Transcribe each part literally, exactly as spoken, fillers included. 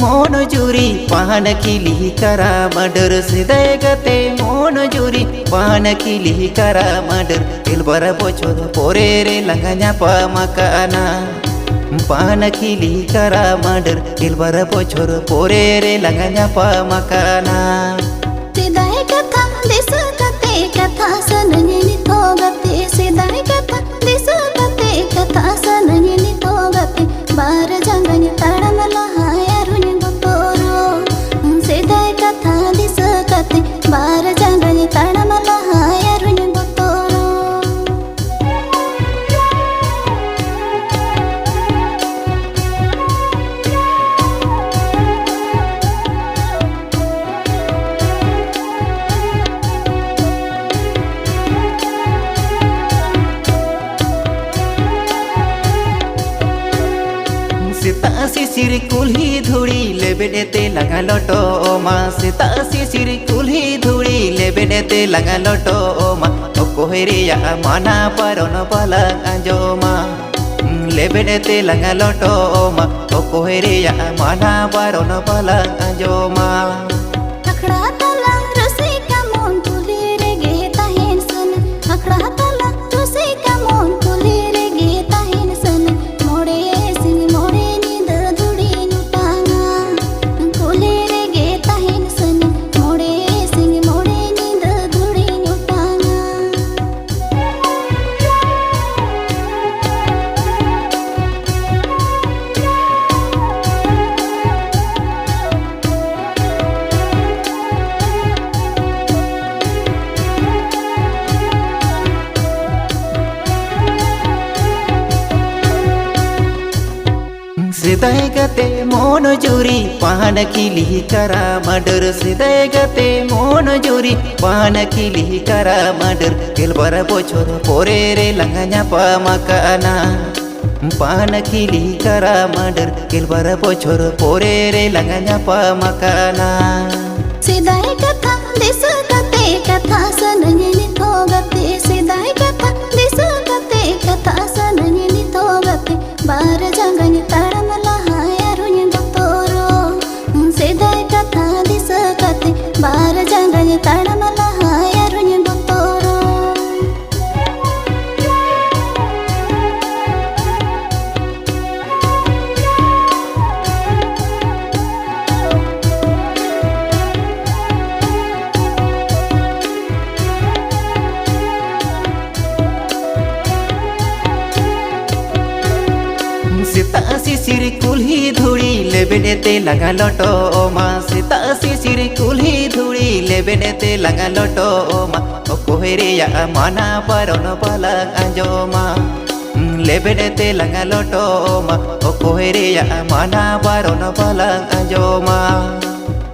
ᱢᱚᱱ ᱡᱩᱨᱤ ᱯᱟᱱ ᱠᱷᱤᱞᱤ ᱠᱟᱨᱟᱢ ᱰᱟᱹᱨ, ᱥᱮᱫᱟᱭ ᱜᱟᱛᱮ ᱢᱚᱱ ᱡᱩᱨᱤ ᱯᱟᱱ ᱠᱷᱤᱞᱤ ᱠᱟᱨᱟᱢ ᱰᱟᱹᱨ, ᱜᱮᱞᱵᱟᱨ ᱵᱚᱪᱷᱚᱨ ᱯᱚᱨᱮ ᱨᱮ ᱞᱟᱸᱜᱟ ᱧᱟᱯᱟᱢ ᱟᱠᱟᱱᱟ᱾ ᱯᱟᱱ ᱠᱷᱤᱞᱤ ᱠᱟᱨᱟᱢ ᱰᱟᱹᱨ, ᱜᱮᱞᱵᱟᱨ ᱵᱚᱪᱷᱚᱨ ᱯᱚᱨᱮ ᱨᱮ ᱞᱟᱸᱜᱟ ᱧᱟᱯᱟᱢ ᱟᱠᱟᱱᱟ᱾ ᱥᱮᱫᱟᱭ ᱠᱟᱛᱷᱟ ᱫᱤᱥᱟᱹ ᱠᱟᱛᱮ ᱠᱟᱛᱷᱟ ᱥᱟᱱᱟᱧ ᱱᱤᱛᱚᱜ ᱜᱟᱛᱮ, ᱥᱮᱫᱟᱭ ᱠᱟᱛᱷᱟ ᱫᱤᱥᱟᱹ ᱠᱟᱛᱮ ᱠᱟᱛᱷᱟ ᱥᱟᱱᱟᱧ ᱱᱤᱛᱚᱜ ᱜᱟᱛᱮ, ᱵᱟᱨ ᱡᱟᱸᱜᱟᱧ ᱛᱟᱲᱟᱢ ᱞᱟᱦᱟᱭ ᱟᱨᱦᱚᱸᱧ ᱵᱚᱛᱚᱨᱚᱜ᱾ ᱥᱮᱫᱟᱭ ᱠᱟᱛᱷᱟ ᱫᱤᱥᱟᱹ ᱠᱟᱛᱮ, ᱵᱟᱨ ᱡᱟᱸᱜᱟᱧ ᱛᱟᱲᱟᱢ ᱞᱟᱦᱟᱭ ᱟᱨᱦᱚᱸᱧ ᱵᱚᱛᱚᱨᱚᱜ᱾ ᱥᱮᱛᱟᱜ ᱥᱤᱥᱤᱨ ᱠᱩᱞᱦᱤ ᱫᱷᱩᱲᱤ ᱞᱮᱵᱮᱫ ᱛᱮ ᱞᱟᱸᱜᱟ ᱞᱚᱴᱚᱢᱟ, ᱥᱮᱛᱟᱜ ᱥᱤᱥᱤᱨ ᱠᱩᱞᱦᱤ ᱫᱷᱩᱲᱤ ᱞᱮᱵᱮᱫ ᱛᱮ ᱞᱟᱸᱜᱟ ᱞᱚᱴᱚᱢᱟ, ᱚᱠᱚᱭ ᱨᱮᱭᱟᱜ ᱢᱟᱱᱟ ᱵᱟᱨᱚᱱ ᱵᱟᱞᱟᱝ ᱟᱸᱡᱚᱢᱟ᱾ ᱞᱮᱵᱮᱫ ᱛᱮ ᱞᱟᱸᱜᱟ ᱞᱚᱴᱚᱢᱟ, ᱚᱠᱚᱭ ᱨᱮᱭᱟᱜ ᱢᱟᱱᱟ ᱵᱟᱨᱚᱱ ᱵᱟᱞᱟᱝ ᱟᱸᱡᱚᱢᱟ᱾ ᱟᱠᱷᱲᱟ ᱛᱟᱞᱟ ᱨᱩᱥᱤᱠᱟ ᱢᱚᱱ ᱠᱩᱞᱤ ᱨᱮᱜᱮ ᱛᱟᱦᱮᱱ ᱥᱟᱱᱟ, ᱟᱠᱷᱲᱟ ᱛᱟᱞᱟ ᱨᱩᱥᱤᱠᱟ ᱢᱚᱱ ᱠᱩᱞᱤ ᱨᱮᱜᱮ ᱛᱟᱦᱮᱱ ᱥᱟᱱᱟ, ᱢᱚᱬᱮ ᱥᱤᱧ ᱢᱚᱬᱮ ᱧᱤᱫᱟᱹ ᱫᱷᱩᱲᱤᱧ ᱚᱴᱟᱝᱟ, ᱠᱩᱞᱤ ᱨᱮᱜᱮ ᱛᱟᱦᱮᱱ ᱥᱟᱱᱟ, ᱢᱚᱬᱮ ᱥᱤᱧ ᱢᱚᱬᱮ ᱧᱤᱫᱟᱹ ᱫᱷᱩᱲᱤᱧ ᱚᱴᱟᱝᱟ᱾ ᱥᱮᱫᱟᱭ ᱜᱟᱛᱮ ᱢᱚᱱ ᱡᱩᱨᱤ ᱯᱟᱱ ᱠᱷᱤᱞᱤ ᱠᱟᱨᱟᱢ ᱰᱟᱹᱨ, ᱥᱮᱫᱟᱭ ᱜᱟᱛᱮ ᱢᱚᱱ ᱡᱩᱨᱤ ᱯᱟᱱ ᱠᱷᱤᱞᱤ ᱠᱟᱨᱟᱢ ᱰᱟᱹᱨ, ᱜᱮᱞᱵᱟᱨ ᱵᱚᱪᱷᱚᱨ ᱯᱚᱨᱮ ᱨᱮ ᱞᱟᱸᱜᱟ ᱧᱟᱯᱟᱢ ᱟᱠᱟᱱᱟ᱾ ᱯᱟᱱ ᱠᱷᱤᱞᱤ ᱠᱟᱨᱟᱢ ᱰᱟᱹᱨ, ᱜᱮᱞᱵᱟᱨ ᱵᱚᱪᱷᱚᱨ ᱯᱚᱨᱮ ᱨᱮ ᱞᱟᱸᱜᱟ ᱧᱟᱯᱟᱢ ᱟᱠᱟᱱᱟ᱾ ᱥᱮᱫᱟᱭ ᱠᱟᱛᱷᱟ ᱫᱤᱥᱟᱹ ᱠᱟᱛᱮ ᱠᱟᱛᱷᱟ ᱥᱟᱱᱟᱧ ᱱᱤᱛᱚᱜ ᱜᱟᱛᱮ, ᱥᱮᱫᱟᱭ ᱠᱟᱛᱷᱟ ᱫᱤᱥᱟᱹ ᱠᱟᱛᱮ ᱠᱟᱛᱷᱟ ᱥᱟᱱᱟᱧ ᱱᱤᱛᱚᱜ ᱜᱟᱛᱮ, ᱵᱟᱨ ᱡᱟᱸᱜᱟᱧ ᱛᱟᱲᱟᱢ ᱞᱟᱦᱟᱭ ᱟᱨᱦᱚᱸᱧ ᱵᱚᱛᱚᱨᱚᱜ᱾ ᱠᱩᱞᱦᱤ ᱫᱷᱩᱲᱤ ᱞᱮᱵᱮᱫ ᱛᱮ ᱞᱟᱸᱜᱟ ᱞᱚᱴᱚᱢᱟ, ᱥᱮᱛᱟᱜ ᱥᱤᱥᱤᱨ ᱠᱩᱞᱦᱤ ᱫᱷᱩᱲᱤ ᱞᱮᱵᱮᱫ ᱛᱮ ᱞᱟᱸᱜᱟ ᱞᱚᱴᱚᱢᱟ᱾ ᱚᱠᱚᱭ ᱨᱮᱭᱟᱜ ᱢᱟᱱᱟ ᱵᱟᱨᱚᱱ ᱵᱟᱞᱟᱝ ᱟᱸᱡᱚᱢᱟ᱾ ᱞᱮᱵᱮᱫ ᱛᱮ ᱞᱟᱸᱜᱟ ᱞᱚᱴᱚᱢᱟ, ᱚᱠᱚᱭ ᱨᱮᱭᱟᱜ ᱢᱟᱱᱟ ᱵᱟᱨᱚᱱ ᱵᱟᱞᱟᱝ ᱟᱸᱡᱚᱢᱟ᱾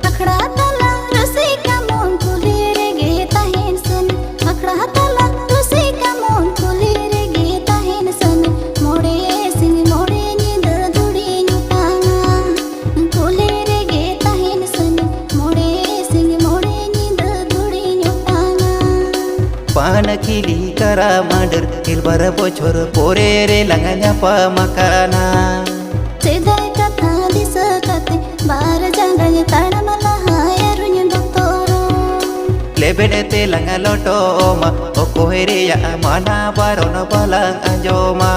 ᱟᱠᱷᱲᱟ ᱛᱟᱞᱟ ᱨᱩᱥᱤᱠᱟ ᱢᱚᱱ ᱠᱩᱞᱦᱤ ᱨᱮᱜᱮ ᱛᱟᱦᱮᱱ ᱥᱟᱹᱱᱤ, ᱟᱠᱷᱲᱟ ᱛᱟᱞᱟ ᱨᱩᱥᱤᱠᱟ ᱢᱚᱱ ᱠᱩᱞᱦᱤ ᱨᱮᱜᱮ ᱛᱟᱦᱮᱱ ᱥᱟᱹᱱᱤ᱾ ᱢᱚᱬᱮ ᱥᱤᱧ ᱢᱚᱬᱮ ᱧᱤᱫᱟᱹ ᱫᱷᱩᱲᱤᱧ ᱚᱴᱟᱝᱟ, ᱠᱩᱞᱦᱤ ᱨᱮᱜᱮ ᱛᱟᱦᱮᱱ ᱥᱟᱹᱱᱤ᱾ ᱢᱚᱬᱮ ᱥᱤᱧ ᱢᱚᱬᱮ ᱧᱤᱫᱟᱹ ᱫᱷᱩᱲᱤᱧ ᱚᱴᱟᱝᱟ᱾ ᱯᱟᱱ ᱠᱷᱤᱞᱤ ᱠᱟᱨᱟᱢ ᱰᱟᱹᱨ, ᱜᱮᱞᱵᱟᱨ ᱵᱚᱪᱷᱚᱨ ᱯᱚᱨᱮ ᱨᱮ ᱞᱟᱝ ᱧᱟᱯᱟᱢ ᱟᱠᱟᱱᱟ᱾ ᱥᱮᱫᱟᱭ ᱠᱟᱛᱷᱟ ᱫᱤᱥᱟᱹ ᱠᱟᱛᱮ ᱵᱟᱨ ᱡᱟᱸᱜᱟᱧ ᱛᱟᱲᱟᱢ ᱞᱟᱦᱟᱭᱟ ᱨᱩᱧ ᱵᱚᱛᱚᱨᱚᱜ᱾ ᱞᱮᱵᱮᱫ ᱛᱮ ᱞᱟᱸᱜᱟ ᱞᱚᱴᱚᱢᱟ, ᱚᱠᱚᱭ ᱨᱮᱭᱟᱜ ᱢᱟᱱᱟ ᱵᱟᱨᱚᱱ ᱵᱟᱞᱟᱝ ᱟᱸᱡᱚᱢᱟ᱾